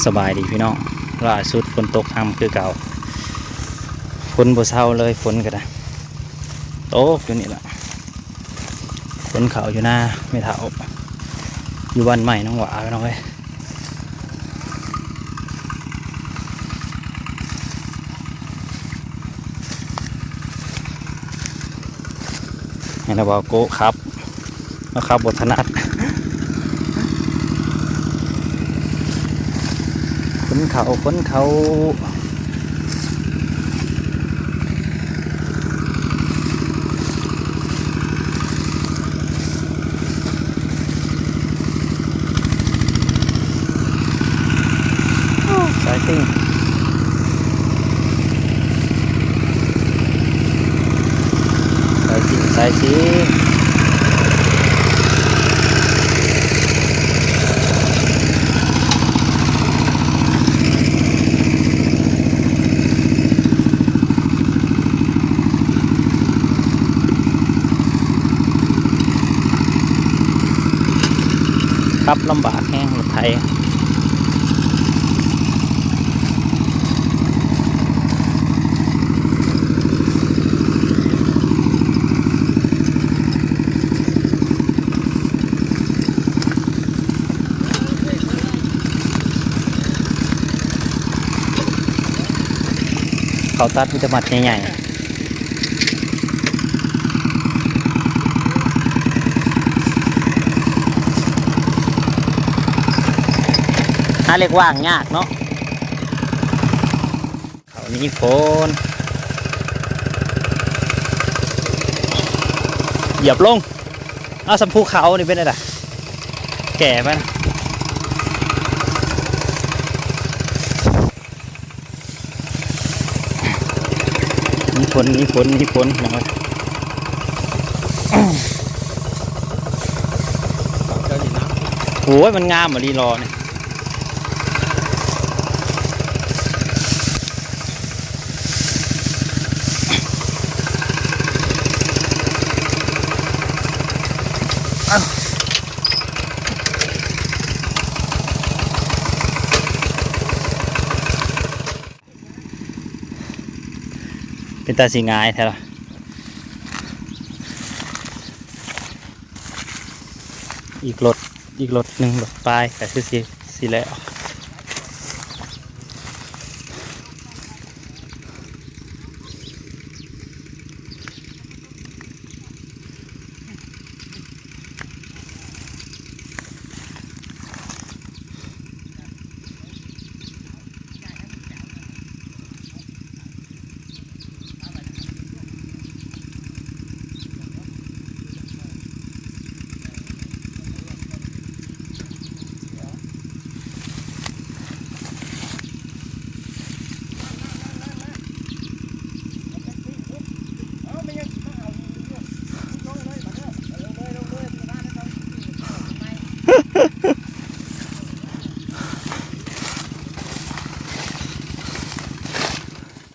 ສະບາຍດີພີ່ນ້ອງ, ລ່າສຸດຝົນຕົກຮຳຄືເກົ່າ, ຝົນບໍ່ເຊົາເລີຍ, ຝົນກໍໄດ້ຕົກຢູ່ນີ້ລະ. ຂົນເຂົ້າຢູ່ນາແມ່ເຖົ້າ ຢູ່ບ້ານໃໝ່ໜອງຫວາ ພີ່ນ້ອງເອີຍ. ໃຫ້ລະບ່າວໂກະຂັບ ລາວຂັບບໍ່ຖະໜັດ. ຂົນເຂົ້າ ຂົນເຂົ້າ. ໂອ້ ສາຍຊິງ ສາຍຊິງ ສາຍຊິງ. ຂັບລຳບາກແຮງລົດໄຖ. ເຂົາຕັດມີແຕ່ມັດໃຫຍ່ໆ. ຫາເຫຼັກຫວ່າງຍາກເນາະ. ເຂົາໜີຝົນ ຢຽບລົງ. ເອົາ ຊຳພູເຂົານີ້ເປັນໄດ໋? ແກ່ໄປນະ. ໜີຝົນ ໜີຝົນ ໜີຝົນ ພີ່ນ້ອງເອີຍ. ໂອ້ຍ ມັນງາມອີ່ຫຼີລໍນີ້. ເປັນຕາຊິງ່າຍແທ້ລະ. ອີກລົດ ອີກລົດໜຶ່ງ ລົດປາຍ ກະຄືຊິ ຊິແລ້ວ.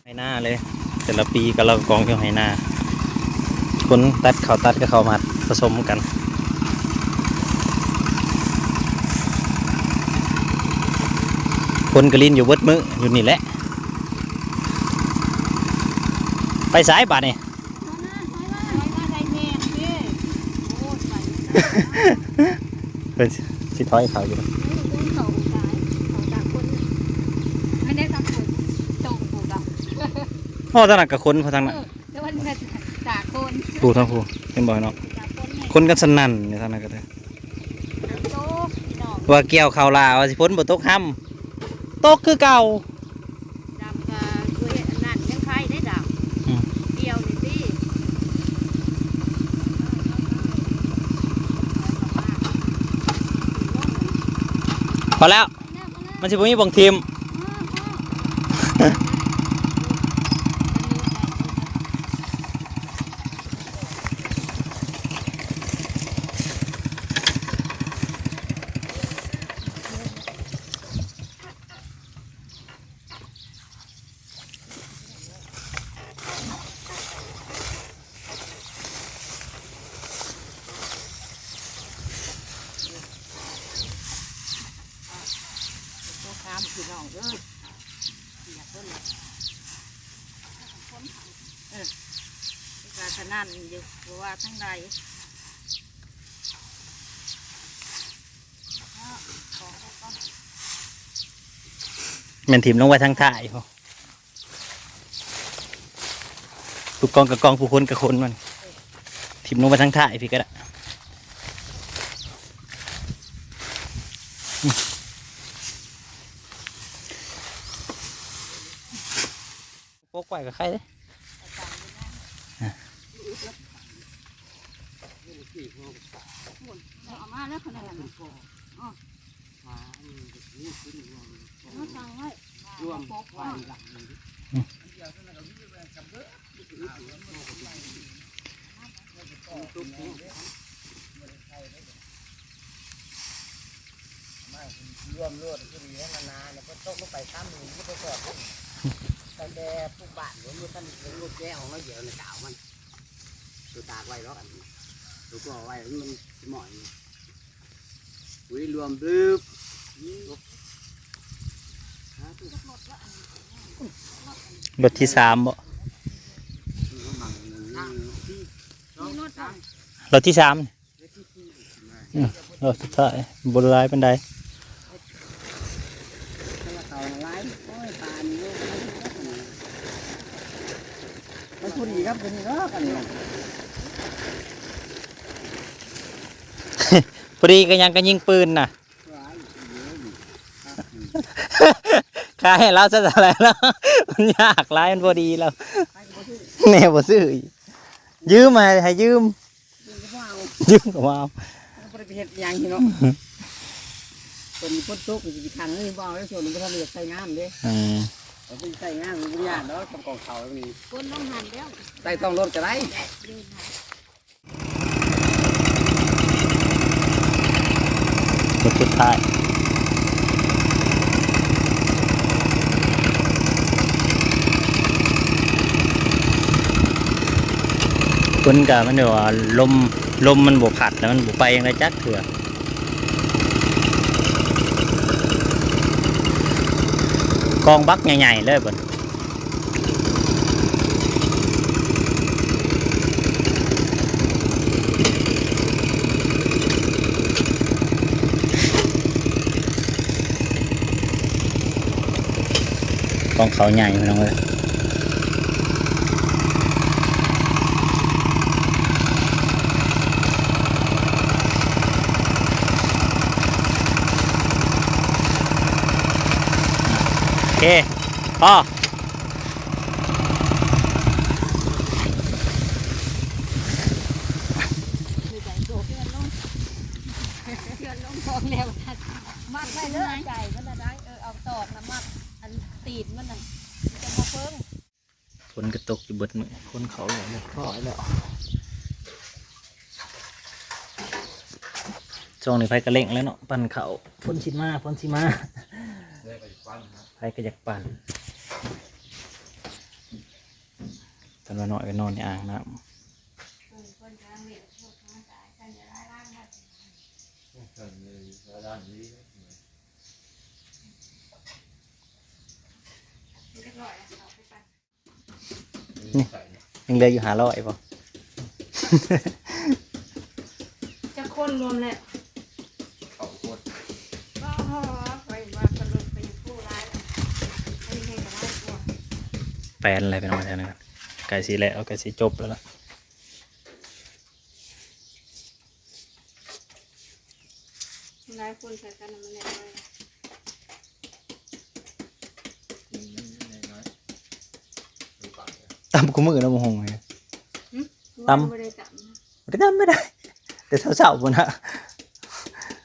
ໄຮ່ນາເລີຍ ແຕ່ລະປີກໍລາວກອງຢູ່ໄຮ່ນາ. ຄົນຕັດເຂົ້າຕັດກໍເຂົ້າມັດປະສົມກັນ. ຄົນກໍຫຼິ້ນຢູ່ເບິດມື້ຢູ່ນີ້ແຫຼະ. ໄປໃສບາດນີ້? ເພິ່ນຊິຖອຍເຂົ້າຢູ່. ພໍທາງນັ້ນກໍຄົນ ພໍທາງນັ້ນ ຜູ້ທາງຜູ້ ເຫັນບໍ່ເນາະ? ຄົນກັນສນັ້ນຢູ່ທາງນັ້ນກໍໄດ້. ວ່າກ່ຽວເຂົ້າຫຼ້າ ວ່າຊິຝົນບໍ່ຕົກຮຳ ຕົກຄືເກົ່າ. ດຳກະບໍ່ເຮັດອັນນັ້ນ ຍັງໄຄໄດ້ດຳ. ອືມ ກ່ຽວນີ້ຕິ. ພໍແລ້ວ ມັນຊິບໍ່ມີບ່ອນຖິ້ມ. ງາມພີ່ນ້ອງເອີຍ ປຽກເບິດແລ້ວ ເອີ ວ່າສະນັ້ນຢູ່ ບໍ່ວ່າທາງໃດ. ແມ່ນຖິ້ມລົງໄວ້ທາງທ້າຍພຸ້ນ ຜູ້ກອງກະກອງ ຜູ້ຄົນກະຄົນ ມັນຖິ້ມລົງໄປທາງທ້າຍພີ້ກະໄດ້. ໂປກໄວ້ກະໄຄເດ້. ເອົາມາແລ້ວຂະໜາດນັ້ນ ເອົາມາຕັ້ງໄວ້ ລວມໄວ້ ມາລວມໂລດ ພໍດີນານໆ ເພິ່ນຕົກລົງໄປຊ້ຳ ມັນບໍ່ໄດ້ກອດເດ້. ຕັ້ງແຕ່ປຸກບ້ານ ບໍ່ມີຄັນເຫັນລູກແກ້ວຂອງລາວດຽວໃນກາວມັນ ຕົວຕາກໄວ້ດອກ ອັນຕົວກໍໄວ້ມັນຊິໝ້ອຍ. ອຸ້ຍ ລວມບລຶບ ລົດທີສາມບໍ? ລົດທີສາມ ອືມ ຮອບສຸດທ້າຍ ບໍ່ຫຼາຍປານໃດ. ມັນພໍດີກັບຕົວນີ້ດອກ ອັນນີ້ນະ ພໍດີກັບຫຍັງ ກະຍິງປືນນະ. ຂາຍໃຫ້ລາວຊະ ລະ ມັນຍາກຫຼາຍ ມັນບໍ່ດີແລ້ວ ແນວບໍ່ຊື້ ຢືມ ໃຫ້ ໃຫ້ຢືມ ຢືມກະບໍ່ເອົາ ຢືມກະບໍ່ເອົາ ບໍ່ໄດ້ໄປເຮັດຫຍັງເນາະ. ເພິ່ນຝົນຕົກຊິໄປຂັງ ເອີ ບໍ່ເອົາ ຊ່ວງນີ້ບໍ່ທັນໄດ້ໃຊ້ງານເດ້. ອືມ ເອົາໄປໃຊ້ງານ ບໍ່ຍາກດອກ ຂອງເຂົານີ້ ຄົນລົງຫັ້ນແລ້ວ ໃສ່ທ້ອງລົດກະໄດ້. ຈຸດສຸດທ້າຍ ເພິ່ນກະ ມັນແບບວ່າ ລົມ ລົມມັນບໍ່ພັດ ແລ້ວມັນບໍ່ໄປຫຍັງໄດ້ຈັກເທື່ອ. ກອງບັກໃຫຍ່ໆ ເລີຍເພິ່ນ ກອງເຂົາໃຫຍ່ພີ່ນ້ອງເອີຍ. ໂອເຄ ພໍ ມັດໄວ້ເລີຍ ໃຈມັນນະໄດ້ ເອີ ເອົາຕອກນະມັດ ອັນຕີນມັນນະ ມັນຈະບໍ່ເພິ່ງ. ຝົນກະຕົກຢູ່ເບິດມື້ ຄົນເຂົ້າແລ້ວ ຮຽບຮ້ອຍແລ້ວ. ຊ່ວງນີ້ໃຜກະເລັ່ງແລ້ວເນາະ ປັ່ນເຂົ້າ ຝົນຊິມາ ຝົນຊິມາ ໃຜກະຢາກປັ່ນ ຄັນວ່ານ້ອຍກະນອນໃນອ່າງນ້ຳ. ນີ້ ຍັງເຫຼືອຢູ່ຫ້າຮ້ອຍບໍ່? ຈັກຄົນລວມແລ້ວ? ເກົ້າຄົນ. ບໍ່ ຂ້ອຍວ່າກະລົດໄປຢູ່ຜູ້ຫຼາຍ ອັນນີ້ແຮງກະຫຼາຍກວ່າ. ແປນແລ້ວພີ່ນ້ອງ ແຖວນັ້ນ ໃກ້ຊິແລ້ວ ໃກ້ຊິຈົບແລ້ວລະ. ຫຼາຍຄົນໃສ່ກັນມັນແນ່ນອນ. ຕຳຄູ່ມື້ເນາະ ໝາກຫຸ່ງນີ້. ຫຶ? ຕຳ ບໍ່ໄດ້ຕຳ ບໍ່ໄດ້ຕຳ ບໍ່ໄດ້ ແຕ່ເຊົ້າໆ ພຸ້ນນະ.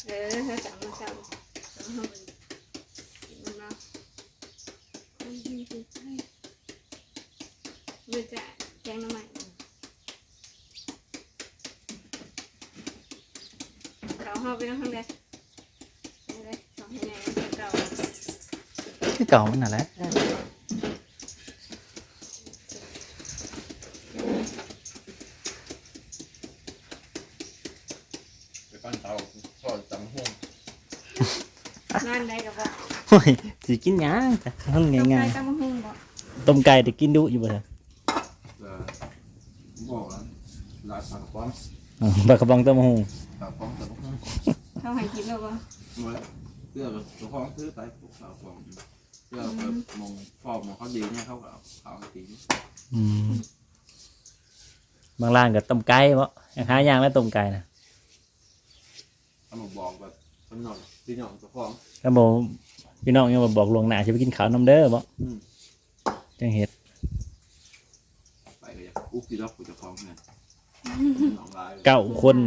ເອີ ເຮົາຕຳມາເຊົ້າ ຕຳເຮົາກິນນຳລາວ. ເລີຍຈ້າ ແກງໜໍ່ໄມ້ ເຂົ້າເຮົາໄປນຳທາງໃດ ທາງໃດ ເຂົ້າໃຫ້ໃຫຍ່ ເຂົ້າໃຫ້ເກົ່າ ຄືເກົ່າມັນຫັ້ນແຫຼະ. ໄປປັ້ນເຕົາ ຊອຍຕຳຫຸ່ງ ງານໃດກະບໍ່ ໂອ້ຍ ຊິກິນຫຍັງ ຄັນງ່າຍໆ ຕົ້ມໄກ່ຕຳບັກຫຸ່ງບໍ່? ຕົ້ມໄກ່ໄດ້ກິນດຸຢູ່ບໍ່? ເອີ ບໍ່ລະ ລາດປາກະປ໋ອງ ເອີ ປາກະປ໋ອງຕຳບັກຫຸ່ງ ປາກະປ໋ອງຕຳບັກຫຸ່ງ ເຂົາໃຫ້ກິນແລ້ວບໍ່? ບໍ່ແລ້ວ ເພື່ອເຈົ້າຂອງຊື້ໄປ ພວກເຂົາຂອງ ເພື່ອ ອືມ ໝ່ອງພໍ່ໝ່ອງເຂົາດີແນ່ ເຂົາກໍເອົາເຂົ້າໃຫ້ກິນ ອືມ ບາງຮ້ານກໍຕົ້ມໄກ່ເບາະ ຫາຍາກແລ້ວຕົ້ມໄກ່ນະ ເອົາມາບອກແບບ ພີ່ນ້ອງ ພີ່ນ້ອງເຈົ້າຂອງ ຄັນບໍ່ ພີ່ນ້ອງຍັງມາບອກລ່ວງໜ້າ ຊິໄປກິນເຂົ້ານຳເດີເບາະ ອືມ ຈັ່ງເຮັດ ໄປກໍຢາກອຸກ ພີ່ນ້ອງເຈົ້າຂອງເຮືອນ ພີ່ນ້ອງຫຼາຍ ເກົ້າຄົນ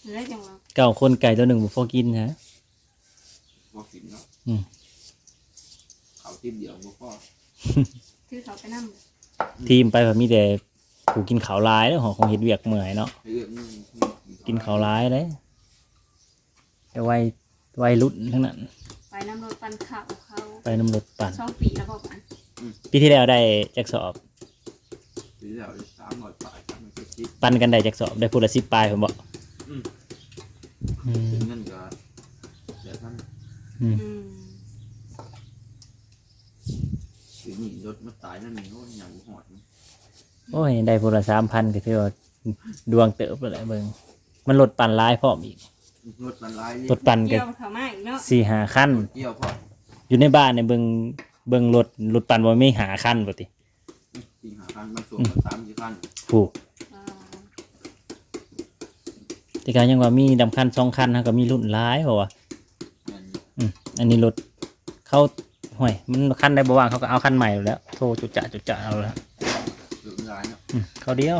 ເອີ ຈັ່ງວ່າ ເກົ້າຄົນ ໄກ່ຕົວໜຶ່ງບໍ່ພໍກິນນະ ບໍ່ກິນເນາະ ອືມ ເຂົ້າຕິບດຽວບໍ່ພໍ ຖືເຂົ້າໄປນຳ ທີມໄປ ມີແຕ່ຜູ້ກິນເຂົ້າຫຼາຍເດ້ ຂອງເຮັດວຽກເມື່ອຍເນາະ ເຮັດວຽກເມື່ອຍ ກິນເຂົ້າຫຼາຍເດ້ ແຕ່ໄວ ໄວລຸ້ນທັງນັ້ນ ໄປນຳລົດປັ່ນເຂົ້າເຂົາ ໄປນຳລົດປັ່ນ ສອງປີແລ້ວບໍ່? ອືມ ປີທີ່ແລ້ວໄດ້ຈັກສອບ? ປີທີ່ແລ້ວໄດ້ສາມຮ້ອຍປາຍ ສາມຮ້ອຍເຈັດສິບ ປັ່ນກັນໄດ້ຈັກສອບ? ໄດ້ຜູ້ລະສິບປາຍພຸ້ນບໍ່? ອືມ ອືມ ເປັນເງິນກໍແປດພັນ ອືມ ອືມ ປີນີ້ລົດມາຕາຍນຳນີ້ ໂອ້ຍ ຍັງບໍ່ຮອດ ໂອ້ຍ ໄດ້ຜູ້ລະສາມພັນ ກໍຖືວ່າດວງເຕີບແລ້ວແຫຼະ ເບິ່ງ ມັນລົດປັ່ນຫຼາຍພ້ອມອີກ ລົດປັ່ນຫຼາຍ ລົດປັ່ນກໍ ກ່ຽວເຂົ້າມາອີກເນາະ ສີ່ຫ້າຄັນ ກ່ຽວພ້ອມ ຢູ່ໃນບ້ານນີ້ ເບິ່ງ ເບິ່ງລົດ ລົດປັ່ນບໍ່ມີຫ້າຄັນບໍ່ຕິ? ສີ່ຫ້າຄັນ ມັນສວນກັນ ອືມ ສາມສີ່ຄັນ ຜູ້ ອ່າ ແຕ່ກໍຍັງວ່າມີນຳຄັນສອງຄັນ ເຮົາກໍມີລຸ້ນຫຼາຍ ເພາະວ່າ ແມ່ນຢູ່ ອືມ ອັນນີ້ລົດເຂົາ ຫ້ວຍ ມັນຄັນໃດບໍ່ວ່າງ ເຂົາກໍເອົາຄັນໃໝ່ໂລດແຫຼະ ໂທຈຸຈະຈຸຈະເອົາແລ້ວ ລຸ້ນຫຼາຍເນາະ ອືມ ເຂົາດຽວ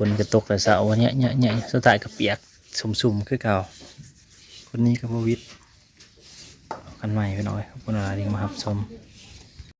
ຝົນກໍຕົກແຕ່ເຊົ້າ ຍະ ຍະ ຍະ ສຸດທ້າຍກໍປຽກຊຸ່ມໆຄືເກົ່າ ຄົນນີ້ກໍບໍ່ຫວິດ ເອົາຄັນໃໝ່ ພີ່ນ້ອງເອີຍ ຂອບຄຸນຫຼາຍທີ່ມາຮັບຊົມ.